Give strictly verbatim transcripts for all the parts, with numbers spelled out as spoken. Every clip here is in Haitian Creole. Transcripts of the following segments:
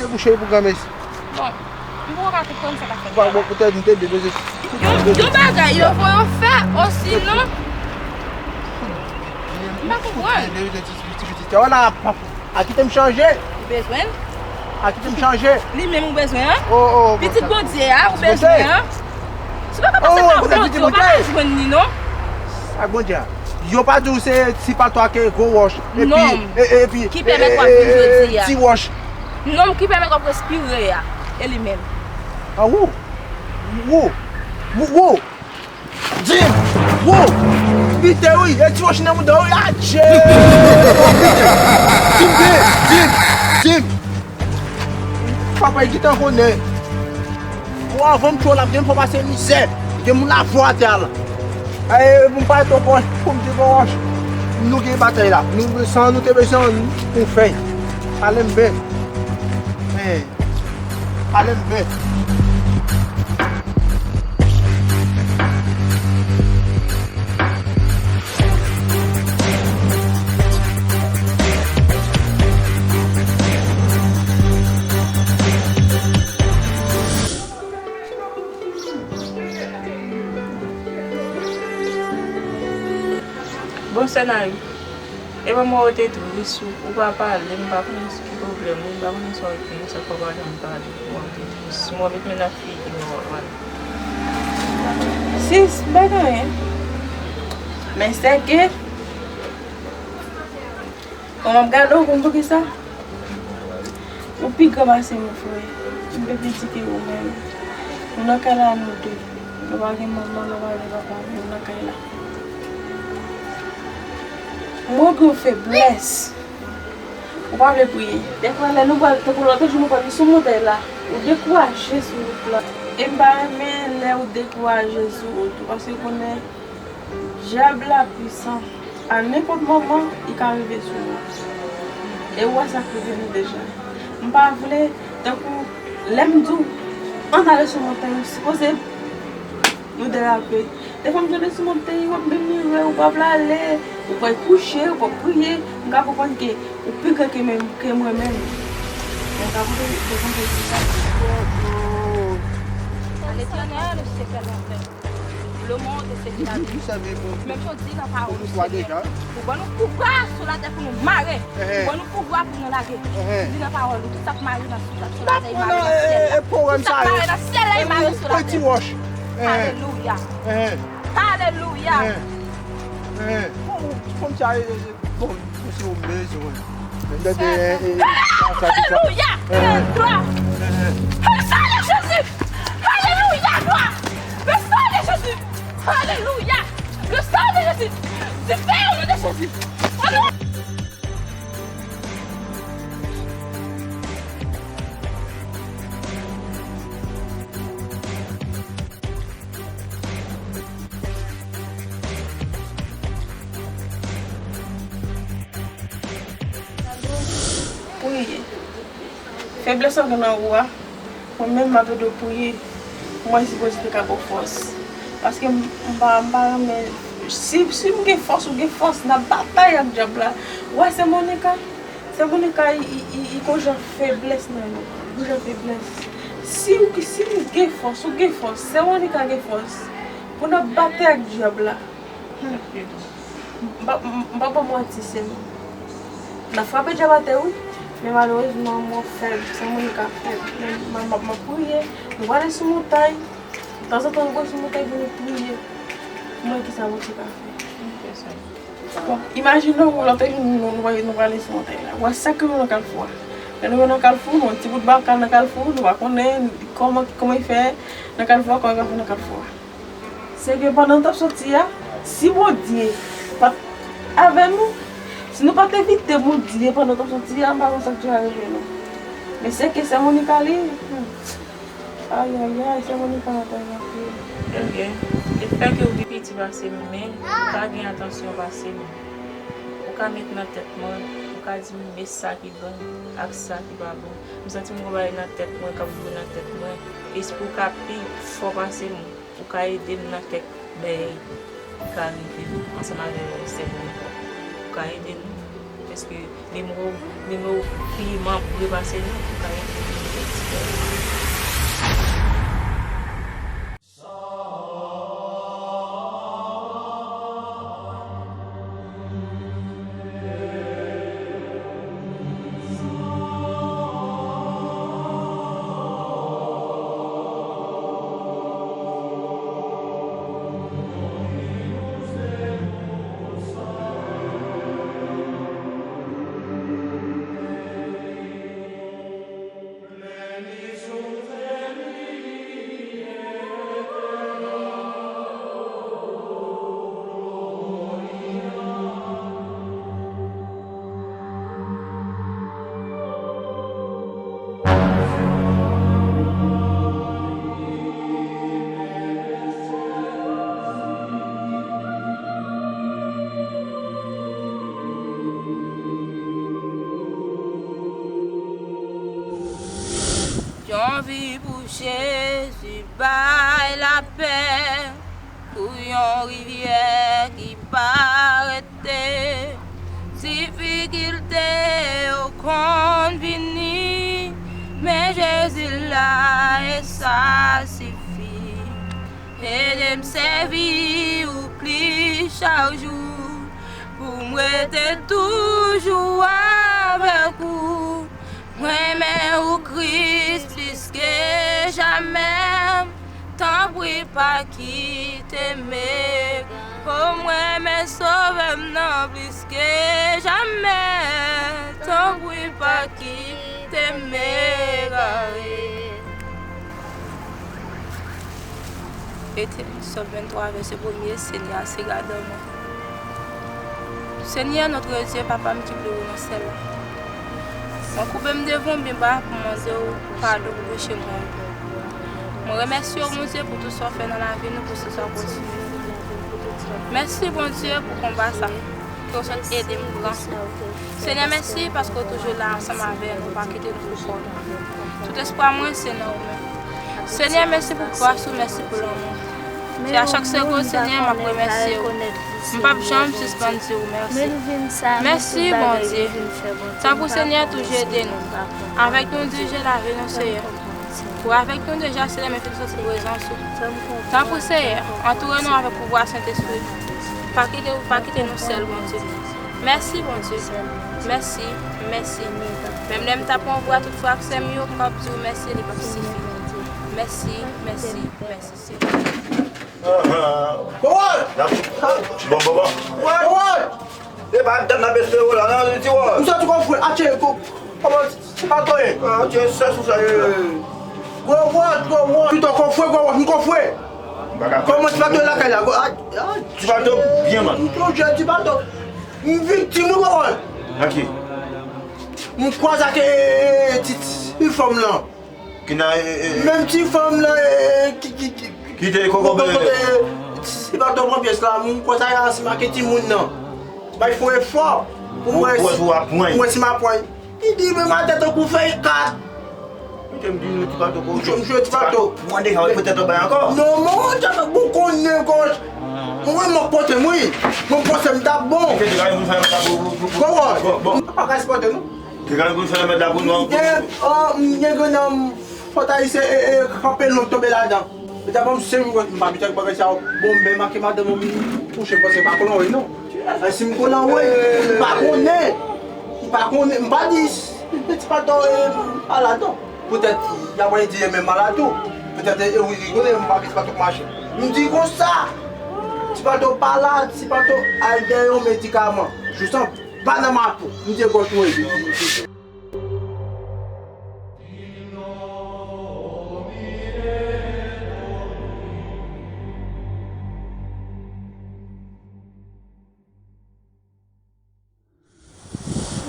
Kouche pou granmesi. Bon, m poko ka konprann sa k ap fèt la. Bon, bon, poutèt m te de bezwen. Yon, yon bagay yo fò yo fè, osinon, m pa konprann. Wala, a kite m chanje. Ou bezwen l? A kite m chanje. Li menm ou bezwen an? Oh, oh, pitit Bondye a, ou bezwen an? Si w pa ka pase pa Bondye, ou pa ka jwenn li non. Ak Bondye a. Yo pa di w se ti patwa ke gwo wòch. Epi, epi, ki pèmèt w ap vin jodi a. Ti wòch. Nonm ki pèmèt w ap respire a, e li menm. A wou! Wou! Wou! Wou! Jim! Wou! Bite wi! E ti wòch nan mouda wi! Adje! Jim! Jim! Jim! Jim! Papa, e gentan konnen. Bon, avan m tchwe w, l ap gen fò pase mizè. Gen moun la fò atè a la. Ay, pou m pa twò pwòch, pou m te pwòch. Nou gen batay la. Nou, san nou te bezwen pou fè. Ale m byen. Hey. Ale m byen. Bon, Sè Nari, e pa mwen ou te tris, ou, ou pa pale, m pa konnen ki pwoblèm ou, m pa konnen sa w ap fè, sa fè w pa janm pale, ou te tris. Mwen met men nan figi m, ou pa pale. Sis, m pa gen anyen. Men sèke, bon, m ap gade w konn poukisa. Ou pi gran pase m, frè. M pi piti ke ou menm. Nou nan kay la, nou de. Nou pa gen manman, nou pa gen papa, nou nan kay la. M wè w gen yon feblès. Ou pa vle priye. Dèfwa, lè nou pral, tankou lòt jou, nou pral sou montèy la, ou dekouraje sou wout la. E m pa renmen lè ou dekouraje sou wout ou, paske ou konnen dyab la pwisan. A nenpòt moman, li ka rive sou ou. E ou wè sa k rive nou deja. M pa vle, tankou, lè m di w, ann ale sou montèy, ou sipoze nou derape. Dèfwa m tande sou montèy, w ap menm mire, ou pa vle ale, ou pral kouche, ou pral priye. M ka konprann ke ou pi gran ke menm, ke mwen menm. Men m ka konprann, m ka konprann sa. Letènèl, se kè lanfè. Le monde, c'est de la vie. Menm jan w di nan pawòl ou, Senyè, ou ban nou pouvwa sou latè pou nou mare. Ou ban nou pouvwa pou nou lage. Ou di nan pawòl ou, tout sa k mare nan, sou, sou latè, e mare nan syèl la. Tout sa k mare nan syèl la, e mare sou latè. Alelouya. Alelouya. Bon, bon, se yon bezwen. Alelouya! Glwa! Le sang de Jésus! Alelouya! Glwa! Le sang de Jésus! Alelouya! Le sang de Jésus! Dife o non de Jésus! Alelouya! Priye. Feblès ou gen nan ou a, mwen menm m ap ede w priye. Mwen sipoze te ka ba w fòs. Paske m, m pa, m pa renmen, si, si m gen fòs, ou gen fòs, n ap batay ak dyab la. Ou wè sè Monica? Sè Monica, i, i, i, i gon jan feblès nan li. Gon jan feblès. Si ou, si m gen fòs, ou gen fòs, sè Monica gen fòs. Pou n ap batay ak dyab la. Hmm. M pa, m, m pa ba w manti, sè m. N ap frape dyab atè, wi. Men malerezman, mwen fèb. Sè Monica fèb. Men m, m, m ap priye. Nou prale sou montay. Tanzantan, nou prale sou montay pou nou priye. Pou nou wè kisa Bondye ka fè. Bon, imajine w, lòt jou, nou, nou, nou prale sou montay la. Ou wè sa k rive nou nan Kalfou a. Lè nou rive nan Kalfou, nou wè yon ti bout baka nan Kalfou, nou pa konnen kòman, kòman l fè nan Kalfou a, kòman l ka fè nan Kalfou a. Sèke pandan n t ap soti a, si Bondye pa t avè nou, si nou pa t evite Bondye pandan n t ap soti a, m pa konn sa k t ap rive nou. Men sèke sè Monica li, hmm. Ayayay, sè Monica nan tèlman kriye. Ebyen, lefètke ou pi piti pase m, men ou ka gen atansyon pase m. Ou ka met nan tèt mwen, ou ka di m, men sa ki bon ak sa ki pa bon. M santi m gon bagay nan tèt mwen k ap jwe nan tèt mwen. Espri w ka pi fò pase m. Ou ka ede m nan kèk bagay ki ka rive m ansanm avè sè Monica. Ou ka ede m. Paske nimewo, nimewo kliyan pi pre pase nou, ou ka ede m. Yon vi pou Jezi bay lapè, kou yon rivyè ki pa rete. Difikilte yo konn vini, men Jezi la e sa sifi. Ede m sèvi ou plis chak jou, pou m rete toujou avèk ou. M renmen ou Kris plis ke jamè, tanpri pa kite m egare. O m renmen Sovè m nan plis ke jamè, tanpri pa kite m egare. Ete, Sòm venntwa, vèsè premye, Senyè a se gadò mwen. Senyè, Nòtre Dye, Papa m ki pli wo nan syèl la, mwen koube m devan w byen ba pou mande w padon pou peche mwen yo. Mwen remèsye w, Bondye, pou tout sa w fè nan lavi nou, pou sa w kontinye fè. Mèsi, Bondye, pou konba sa ke w sot ede m pran. Senyè, mèsi paske w toujou la ansanm avè nou, w pa kite nou pou kò nou. Tout espwa mwen se nan ou menm. Senyè, mèsi pou gras ou, mèsi pou lanmou. Se a chak segonn, Senyè, m ap remèsye w. M p ap janm sispann di w mèsi. Mèsi, Bondye. Tanpri, Senyè, toujou ede nou. Avèk nou dirije lavi nou, Senyè. Ou avèk nou deja, Senyè, men fè nou santi prezans ou. Tanpri, Senyè, antoure nou avèk pouvwa Sentespri. Pa kite, pa kite nou sèl, Bondye. Mèsi, Bondye. Mèsi, mèsi. Menm lè m ta pran vwa tout frè ak sè m yo, m p ap di w mèsi, li p ap sifi. Mèsi, mèsi, mèsi, Senyè. Bon, bon, bon. E pa dat n ap espere w la, non, li di w. M soti konfwe, atye, ko-, kòman, se pa tò ye. Atye, sèch ou sa ye. Gwo wòch, gwo wòch, pito konfwe, gwo wòch, m konfwe. Kòman ti bato lakay la? Gwo, a, a, ti bato byen mal. M toujou ti bato. M viktim, wi, gwo wòch. Ak ki? M kwaze ak, e, e, e, ti, ti, ti fanm lan. Ki nan, e, e, e. Menm ti fanm lan, e, e, ki, ki, ki, ki te kokobe. Ti bato pran pyès la, m kwaze ansanm ak timoun nan. Bay fè efò pou mwen si, pou mwen si m ap pran. Li di, men maten tankou fèy kat. Mwen te m di nou ti bato ko. M jwe ti bato. Mwen deja wè poutèt ou bay ankò. Non, mwen te bon konnen gòj. Mwen mwen pote mwen. Mwen panse m t ap bon. Mwen te ka vin fè m t ap bon. Bon, bon. Mwen pa ka sipòte nou. Te ka vin fè m t ap bon non. Gen, oh, gen grenn fòt ayisyen e, e, kanpe long tonbe ladan. Li ta ban m senk goud, m pa biten ak bagay sa yo. Bon, m menm ak madanm mwen, m kouche, m panse pa konnen anyen, non. E si m konnen anyen, m pa konnen. M pa konnen, m pa di, ti pa tò, e, m pa ladan. Poutèt, y ap anyen di, e, men malad tou. Poutèt, e, wi, wi, konnen, m pa gen ti pa tò k mache. M di konsa, ti pa tò pa la, ti pa tò al gen yon medikaman. Jous an pa nan mato, m di gòch mwen.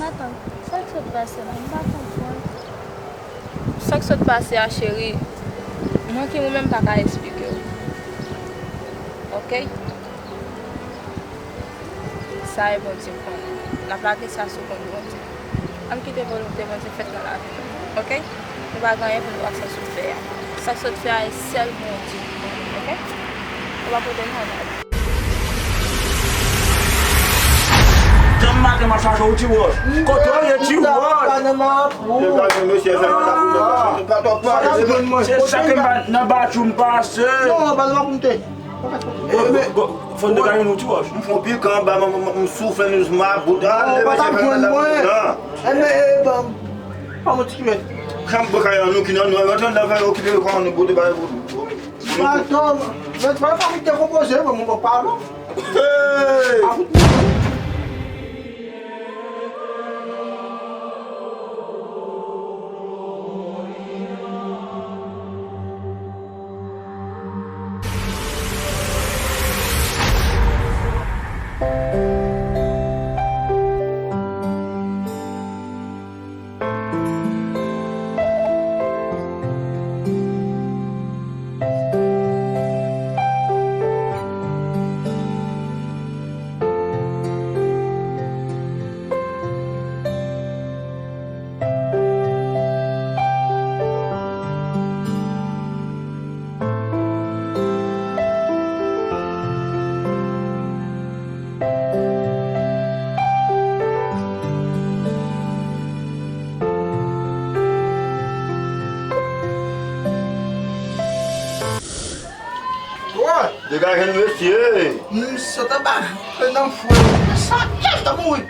Matant, sa k sot pase la? M pa konprann. Sa k sot pase a, cheri, mwen ki mwen menm pa ka eksplike w. Oke? Sa e Bondye konnen. N ap lage sa sou kont Bondye. Ann kite volonte Bondye fèt nan lavi nou. Oke? Nou pa gen anyen pou nou ak sa sot fè a. Sa sot fè a e sèl Bondye. Oke? Ou pa pote nou anba. Demen maten m ap chache w ti wòch. Kote w ye ti wòch? Degaje mesye, fè manda pou degaje. Pa twò pale. Se sa ke m pa nan batchou m pase. Non, pa nan batchou m te. Fò n degaje nou ti wòch. M fè yon pikan anba, m soufle nou sou mabout. Ale mesye, fè manda pou nou. Enben, pa yon ti kime. Chanm bò kay an nou ki nan nou, antre anndan fè okipe kò an nou pou degaje pou nou. Atann, men pa yon pa dekonpoze, mwen mwen pa non. Hey! Degaje nou mesye. M sot anba nan fwe. Sa kèm ta mouri.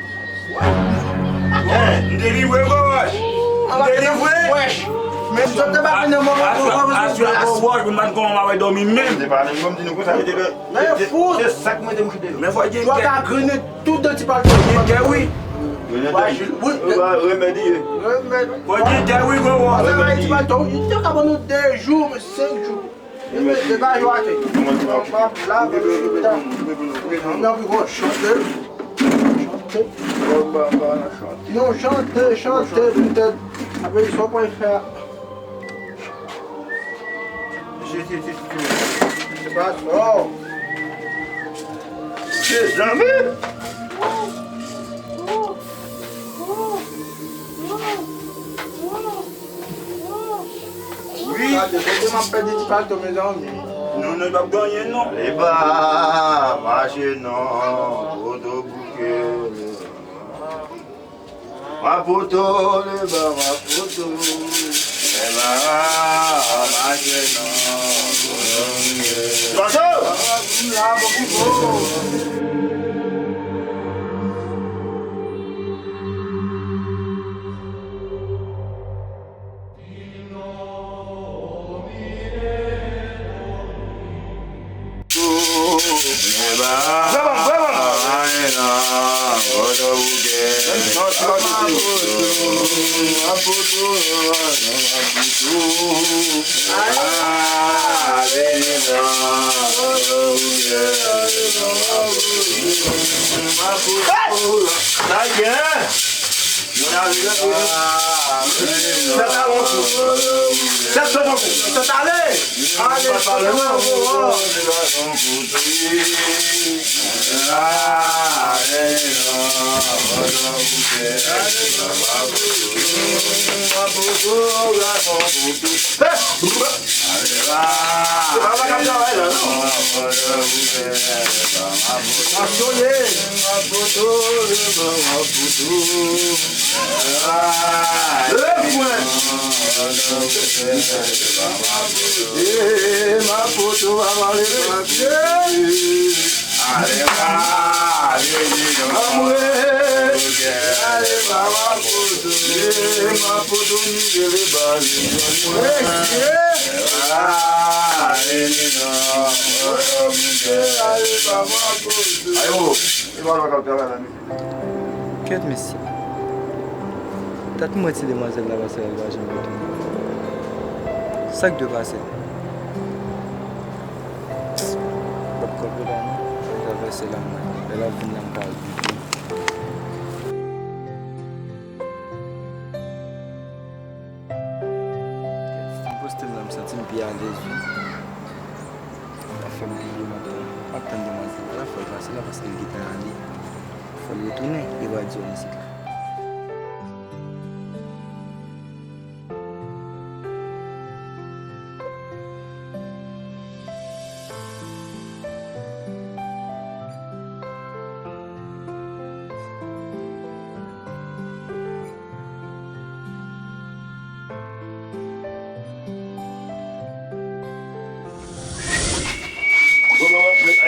Hey, m delivre gwo wòch. M delivre. Men m sot anba nan moman. Aswè gwo wòch, m pa t konn mwen dòmi menm. Se pa menm m di nou konsa, se sa k mete m kite. Men fò gen kè. Tout de ti palto. Gen kè wi. Remèd ye. Remèd. Fò gen kè wi gwo wòch. Ti palto. Li te ka ban nou de jou, senk jou. Degaje w atè. M ap lave tout tan. Nan pi gwo chante. Chante. Yon chante, chante poutèt. Apre sa w pral fè. Se pa sa. Mezanmi. Wi. Gade, kote m ap pèdi ti palto, mezanmi. Non, non, li p ap gen anyen, non. Eba, mache non, poto bouke. Mapoto, leba, mapoto. Eba, mache non, poto bouke. Poto! Sa gen. Sèt ale. Ale, sèt ale. Hey! Se pa la k ap travay la, non. Asyone. Leve mwen. Mapoto, papa, leve. Ale, ale, ale, ale, ale, Mapoto, Mapoto, Ayo, e pa lòt ap travay la, mesye. Kèt mesye. Tèt mwen ti demwazèl la pase la, li pa janm retounen. Sa k dwe pase? M p ap kanpe la non. Travèse la mwen. Lè l ap vin la m pa al piti. M poste m la, m santi m pi alèz wi. Sa fè m bliye mwen tou. M ap tann demwazèl la, fò l pase la paske l gentan ale. Fò l retounen, li pral di w m isit la.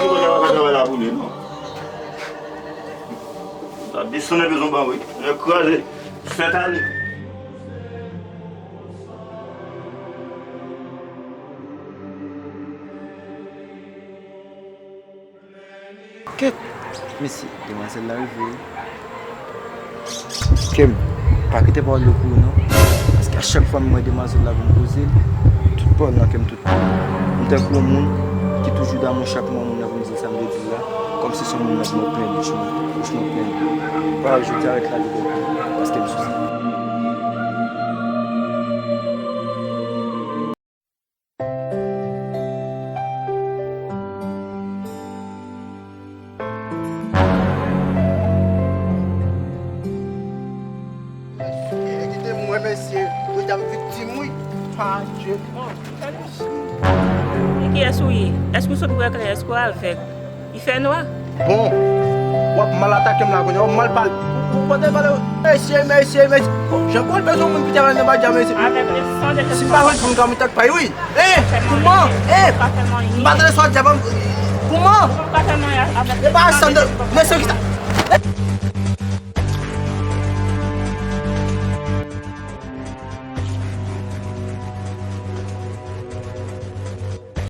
Yo pa ka travay la pou li, non. Sa desann bezwen ban wi. Nèg kraze. Sèt ane. Kèt! Mesye, demwazèl la rive wi. Kem, pa kite pawòl yo pou ou non. Paske a chak fwa m wè demwazèl la pou m poze l, tout pawòl nan kè m tout tan. M tankou yon moun ki toujou damou chak mwa moun nan vin di l sa m te di l la, kòmsi se yon moun nan mwen plen bouch mwen, bouch mwen plen. Pawòl jodi a ret la li bèl pou mwen, paske m sou sa. Mesye, kite m wè mesye, wi, dam viktim, wi. Adye. E kiyès ou ye? Èske w sot wè klè? Èske w avèg? Li fè nwa. Bon, w ap mal atake m la kounye a, w ap mal pale. Ou, ou pote pale, mesye, mesye, mesye. Jan pou l bezwen moun pita nan badja, mesye. Avèk le sang de Jésus. Si m pa jwenn fanm ka mwen tèt pay, wi. Eh, kouman? Eh, m pa tande sa w ap di a, kouman? E pa sandan, mesye, kisa?